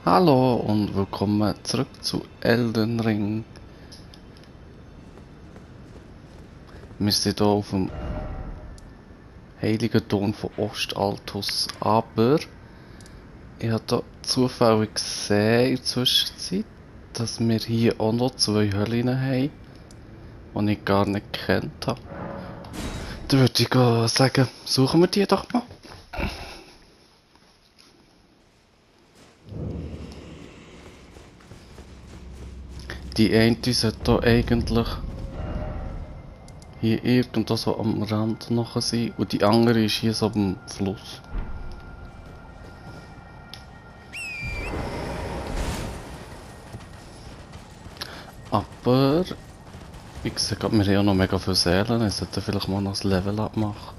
Hallo und willkommen zurück zu Elden Ring. Wir sind hier auf dem heiligen Turm von Ostaltus, aber ich habe hier zufällig gesehen in der Zwischenzeit, dass wir hier auch noch zwei Höllen haben, die ich gar nicht gekannt habe. Dann würde ich sagen, suchen wir die doch mal. Die eine sollte hier eigentlich hier irgendwo so am Rand noch sein und die andere ist hier so am Fluss. Aber ich sehe gerade, wir haben ja noch mega viele Seelen. Ich sollte vielleicht mal noch das Level abmachen.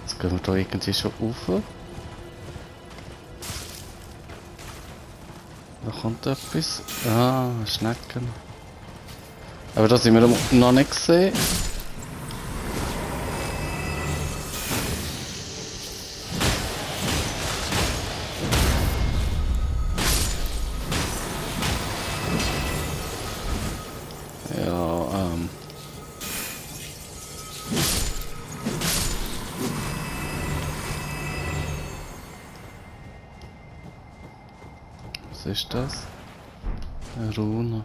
Jetzt gehen wir da irgendwie schon rauf. Da kommt etwas. Ah, Schnecken. Aber das haben wir noch nicht gesehen. Ja, was ist das? Eine Rune.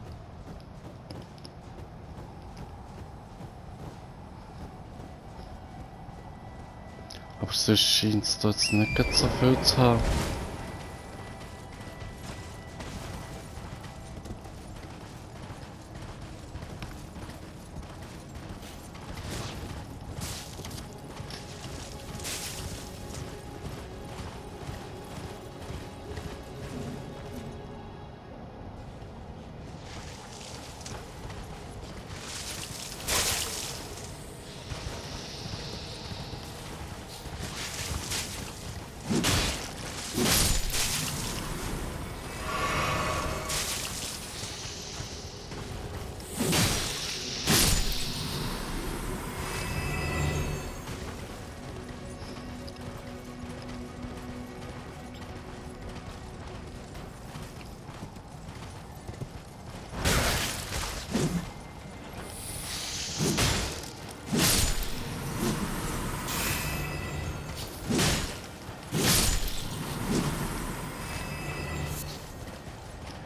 Aber sonst scheint es da jetzt nicht ganz so viel zu haben.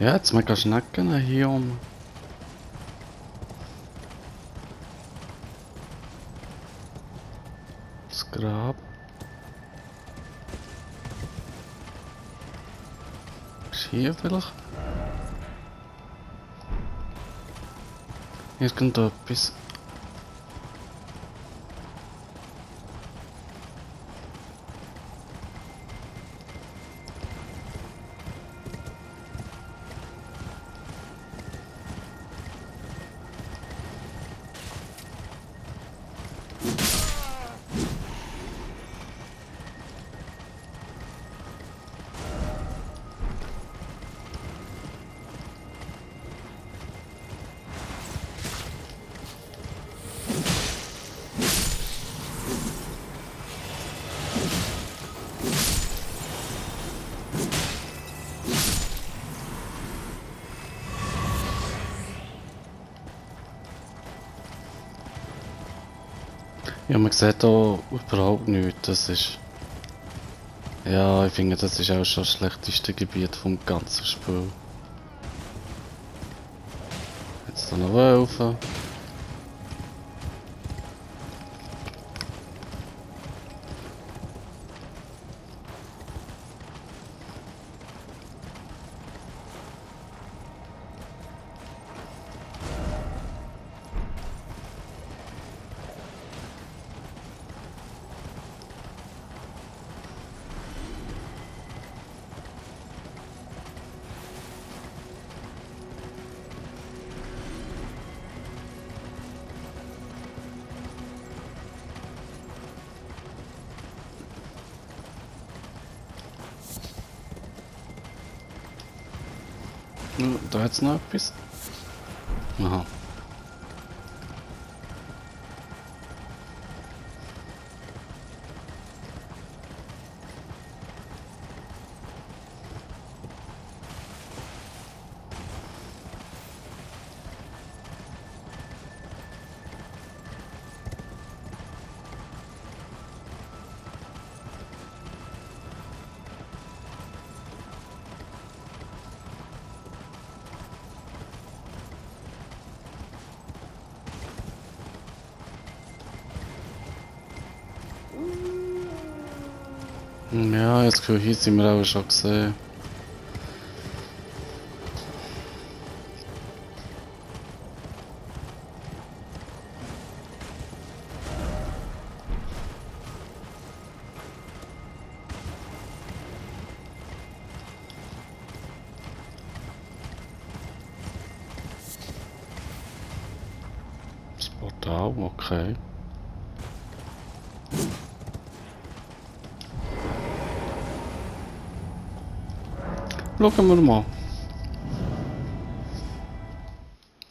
Ja, jetzt mega Schnecken hier um. Das Grab. Ist hier vielleicht? Irgendetwas. Ja, man sieht hier überhaupt nichts. Das ist... Ja, ich finde, das ist auch schon das schlechteste Gebiet vom ganzen Spiel. Jetzt da noch Wölfe. Da hat's noch etwas. Aha. Ja, jetzt Gefühl, hier sind wir auch schon gesehen. Das Portal, okay. Schauen wir mal.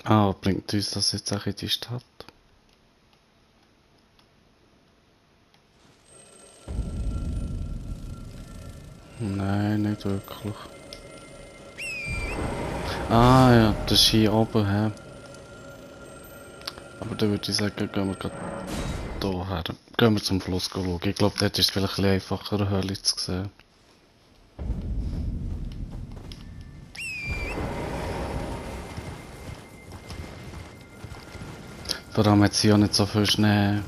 Ah, bringt uns das jetzt auch in die Stadt? Nein, nicht wirklich. Ah ja, das ist hier oben, hä? Aber dann würde ich sagen, gehen wir gerade hier her. Gehen wir zum Fluss schauen. Ich glaube, dort ist es vielleicht ein bisschen einfacher, eine Höhle zu sehen. Vor allem hat sie ja nicht so viel Schnee.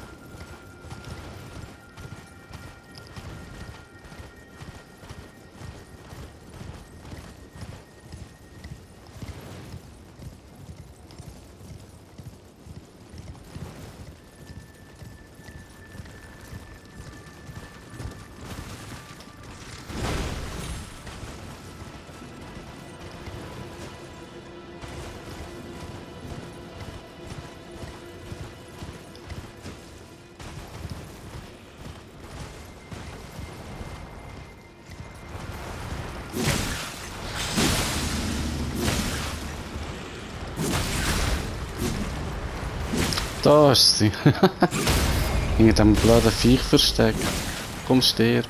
Da ist sie. Hinter dem blöden Viech versteckt. Komm, stirb.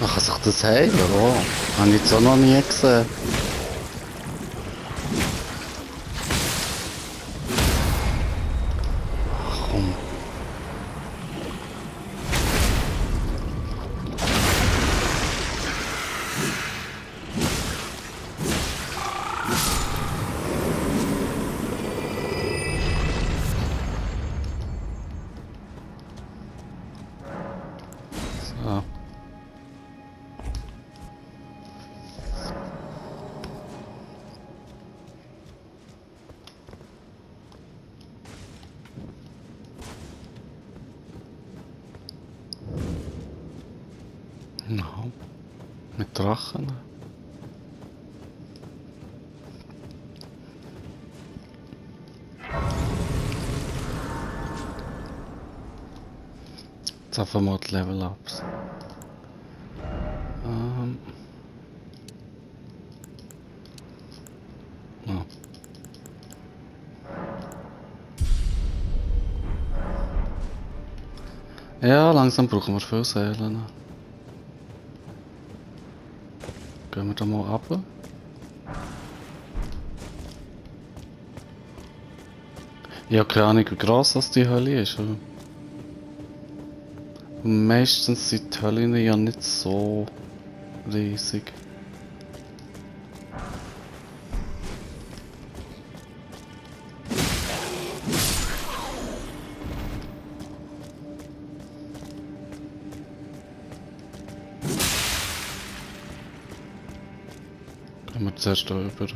Man kann sich das heilen, oh. Habe ich jetzt auch noch nie gesehen. Ach, komm. So. No. Mit Drachen. Jetzt einfach mal die Level-Ups. Ja. Ja, langsam brauchen wir viel Seelen. Gehen wir da mal runter. Ich habe keine Ahnung, wie gross das die Hölle ist. Aber meistens sind die Höllen ja nicht so riesig. Gehen wir zuerst da rüber.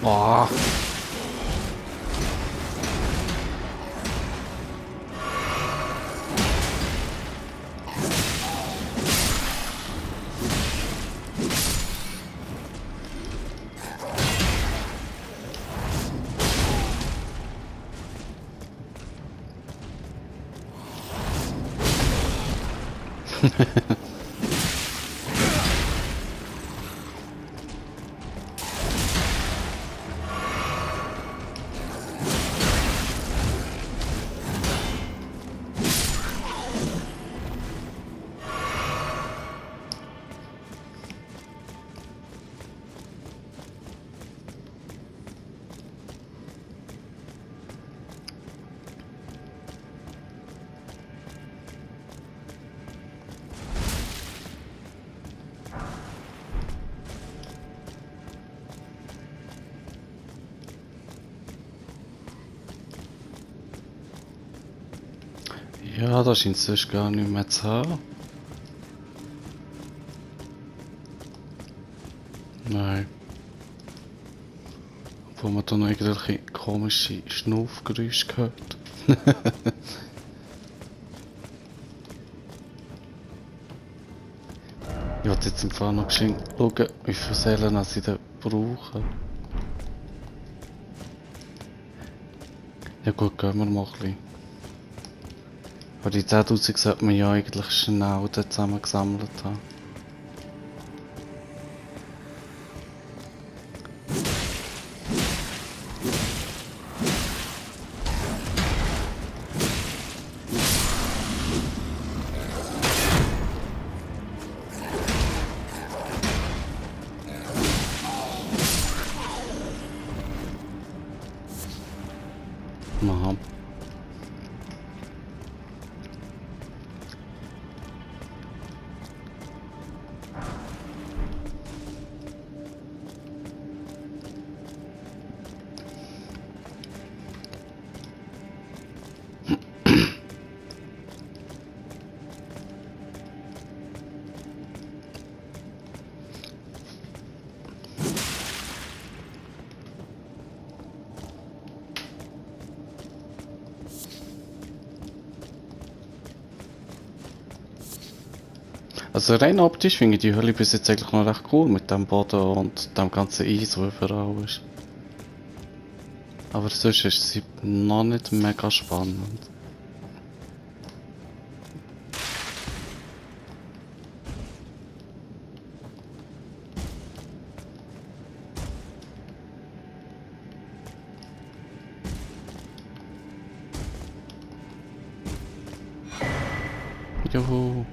Boah. Ja, da scheint es sonst gar nicht mehr zu haben. Nein. Obwohl man da noch irgendwelche komische Schnuffgeräusche gehört. Ich wollte jetzt im Fall noch geschwind schauen, wie viele Seelen sie da brauchen. Ja gut, gehen wir mal ein bisschen. Aber die 10.000 sollte man ja eigentlich schnell da zusammengesammelt haben. Aha. Also rein optisch finde ich die Höhle bis jetzt eigentlich noch recht cool mit dem Boden und dem ganzen Eis, wo überall ist. Aber sonst ist sie noch nicht mega spannend. Juhu.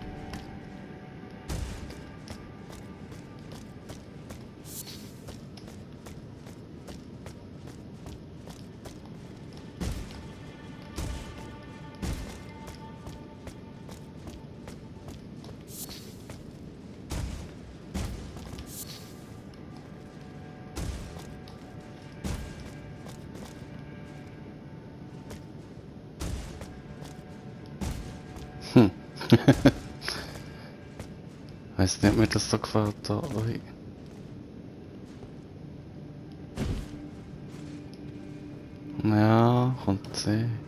Hm. Weiß nicht, ob mir das so gefällt. Da. Ui. Ja, kommt sehen.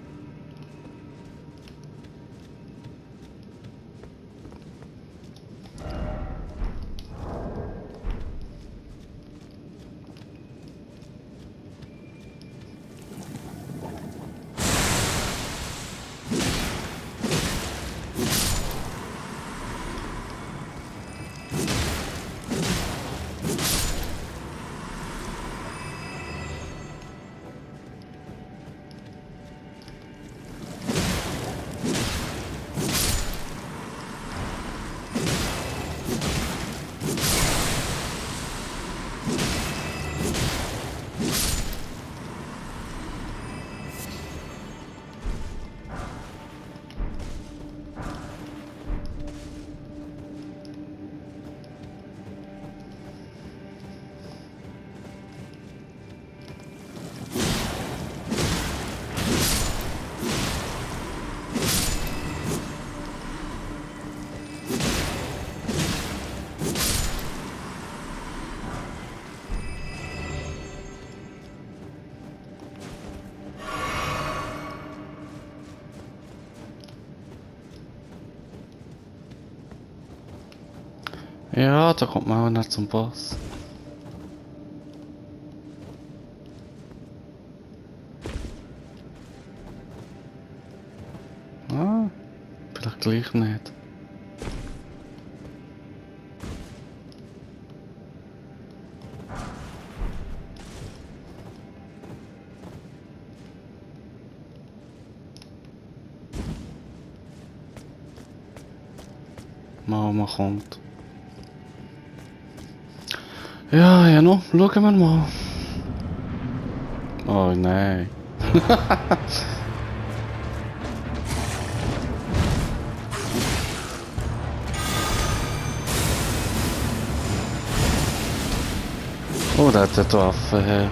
Ja, da kommt man auch nicht zum Boss. Ah, vielleicht gleich nicht. mal kommt. Ja, ja, noch. Schauen wir mal. Oh nein. Oh, der hat eine Waffe her.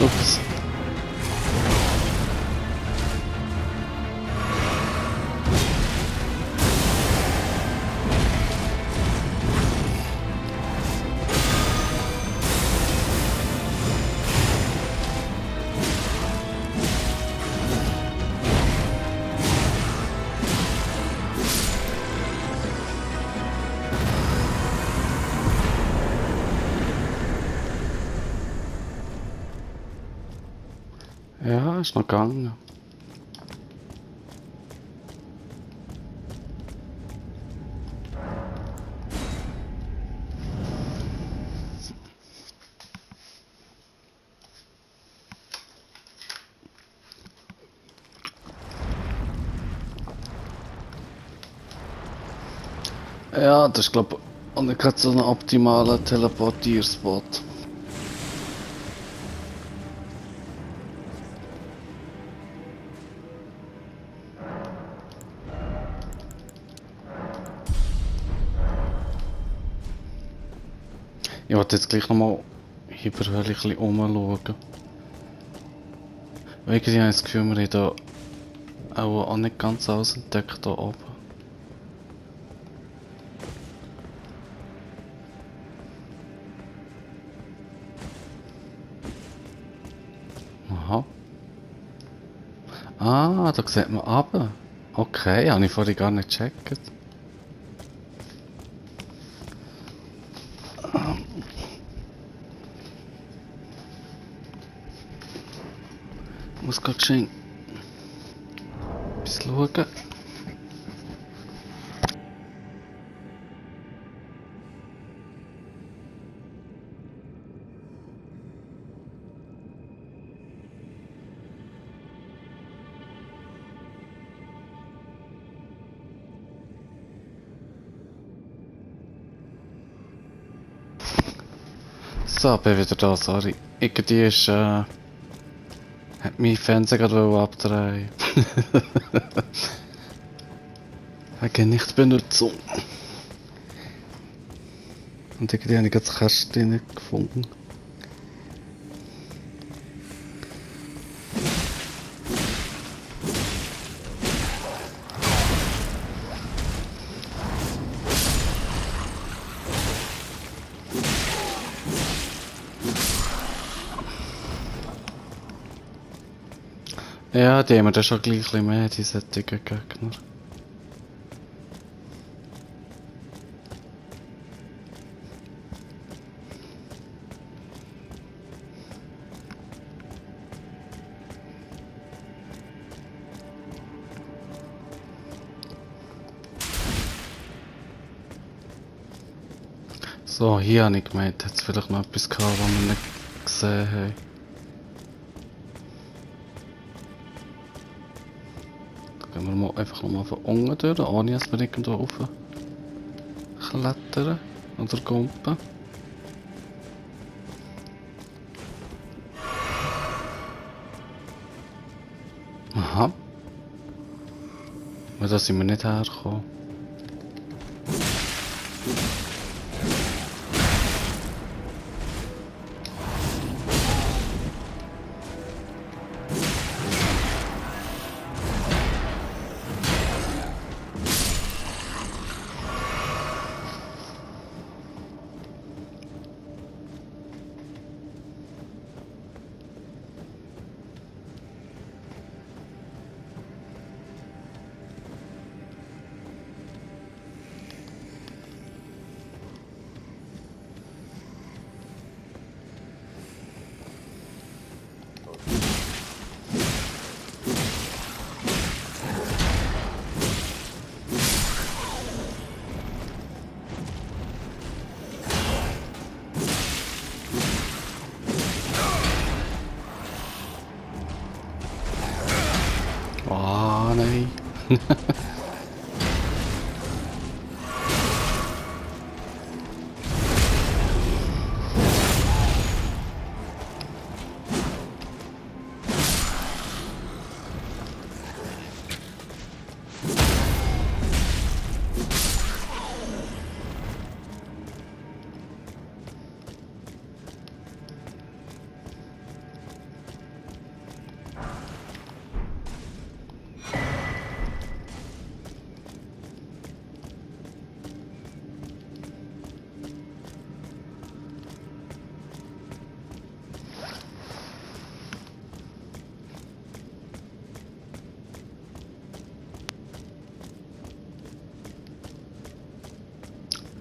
Ups. Ja, ist noch gegangen. Ja, das ist glaube ich auch nicht gerade so ein optimaler Teleportierspot. Ich wollte jetzt gleich nochmal über ein bisschen umschauen. Weil irgendwie habe ich das Gefühl, wir haben da auch nicht ganz alles entdeckt hier oben. Aha. Ah, da sieht man runter. Okay, habe ich vorhin gar nicht gecheckt. Ich muss gerade schön etwas schauen. So, bin wieder da, sorry. Irgendwie ist, hat mein Fernseher gerade abdrehen. Wegen Nichtbenutzung. Und irgendwie habe ich gerade das Kästchen nicht gefunden. Ja, die haben wir dann schon gleich ein bisschen mehr, die solchen Gegner. So, hier habe ich gemeint, hat es vielleicht noch etwas gehabt, was wir nicht gesehen haben. Da gehen wir mal einfach nochmal von unten durch, ohne dass wir irgendwo rauf klettern oder gumpen. Aha. Aber da sind wir nicht hergekommen.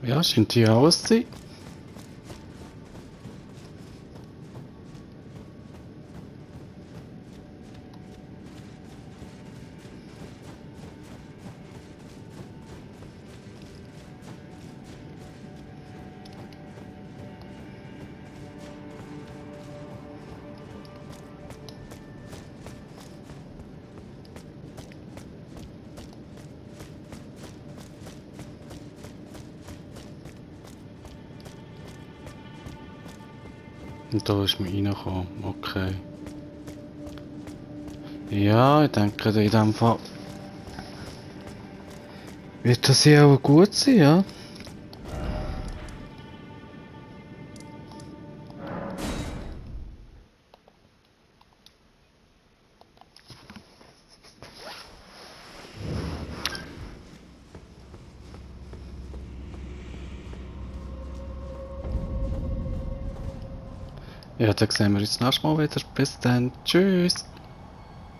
Ja, scheint hier alles zu sein. Und da ist man reingekommen. Okay. Ja, ich denke, in dem Fall wird das hier auch gut sein, ja? Ja, dann sehen wir uns nächstes Mal wieder. Bis dann. Tschüss.